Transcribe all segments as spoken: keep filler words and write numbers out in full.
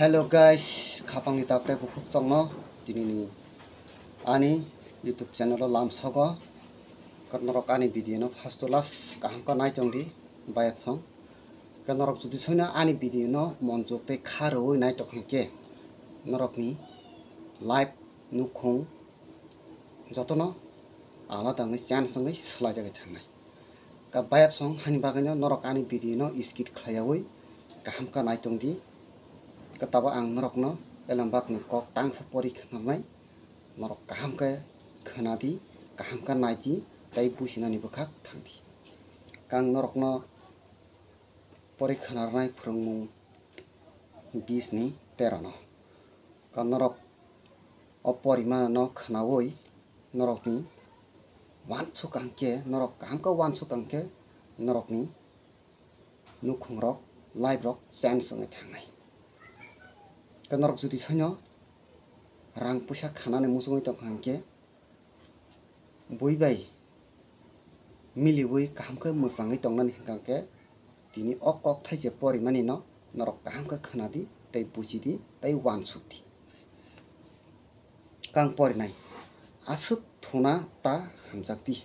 Hello guys, khapangni tabuk tei bukhuk chongno tinini ani YouTube channel o lamsogo. Kok norok ani video no first to last kaham khe nai tong di, bayat song. Kok norok jodi soino ani video no monjok tei kha rwui nai tong khe norokni life nukhung jotono alada wngwi chance wngwi swlaijagwi thangnai. Ka bayap song hani bagwino norok ani video no skip khlaiyaui kaham khe nai tong di. Ka tabo ang norokno elembakni kok tangsa pori khwnanai, norok kaham khe khwna di, kaham khe nai di, tei businani bwkhak thang di. Ka ang norokno pori khwnarnai phwrwngmung bis ni tero no. Ka norok o porimano khwnaui norokni uansuk ang khe, norok kaham khe uansuk ang khe norokni nukhung rok, life rok change wngwi thangnai. Ka norok jodi soino rang puisa khanani muchungwi tong kha hwn khe, bui bai miliui kaham khe mwchangwi tongnani hwnkha khe, tini o kok thaise porimani no norok kaham khe khwna di, tei buji di, tei uansuk di. Kang porinai, aswk thuna ta hamjak di.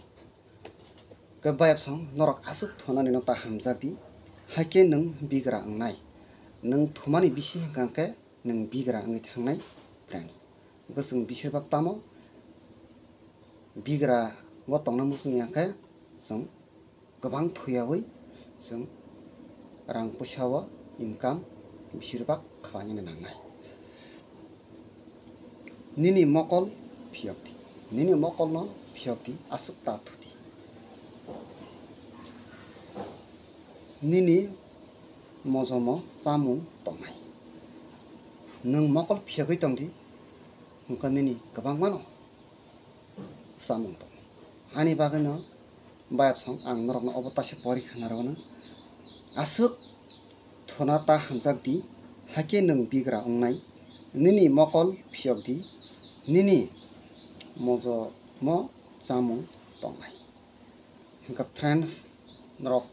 Khe bayap song norok aswk thunani no ta hamjak di, hakhe nwng bigra wngnai. Nwng thumani bisi hwnkha khe nwng bigra wngwi thangnai, friends. Hwnkhe chwng bisir bak tamo bigra o tongna muchung ya khe chwng kwbang thuyaui chwng rang puisa o income bisir bak khlainani nangnai. Nini mokol phiyok di, nini mokol no phiyok di, aswk ta thu di. Nini mojomo chamung tongnai. Nwng mokol phiyogwi tong di, hwnkhe nini kwbangmano chamung tongo. Ani bagwino bayap song ang norokno obo taisa pori khwna rwno. Aswk thuna ta hamjak di, hakhe nwng bigra wngnai. Nini mokol phiyok di, nini mojomo chamung tongnai. Hwnkhe friends, norok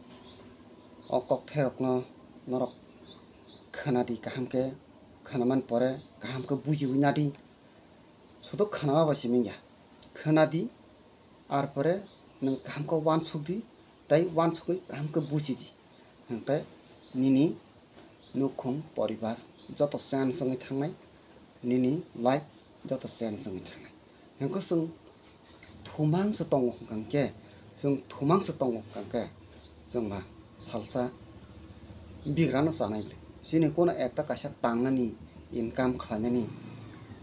o kokthairokno norok khwna di kaham khe, khwnaman pore kaham khe bujiui na di. Sudu khwnama bai simi ya, khwna di, ar pore nwng kaham khe uansuk di, tei uansugwi kaham khe buji di. Hwnkhe nini nukhung poribar joto change wngwi thangnai, nini life joto change wngwi thangnai. Hwnkhe chwng thumang se tongo hwnkha khe, chwng thumang se tongo hwnkha khe, chwng ma salsa bigrano chanai bwle. Chini kono ekta kaisa tangnani, income khlainani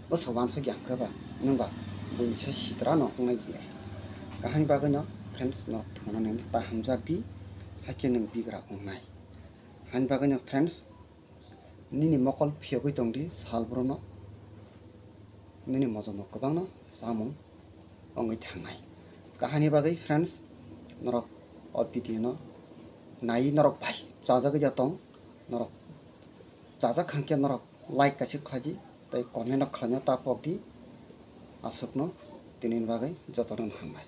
bwsa uansuk ya hwnkhe ba, nwng ba buini sai sitra no wngnai bwle. Kaham bagwino friends, norok thunani ta hamjak di, hakhe nwng bigra wngnai. Hani bagwino friends, nini mokol phiyogwi tong di, sal bwrwno nini mojomo kwbangno chamung wngwi thangnai. Kahani bagwi friends, norok o video no naiwi norok bai chajagwi ya tong, norok chajak hwnkhe norok like kaisa khlai di, tei comment rok khlaina ta pok di. Aswkno tinini bagwi jotono hambai.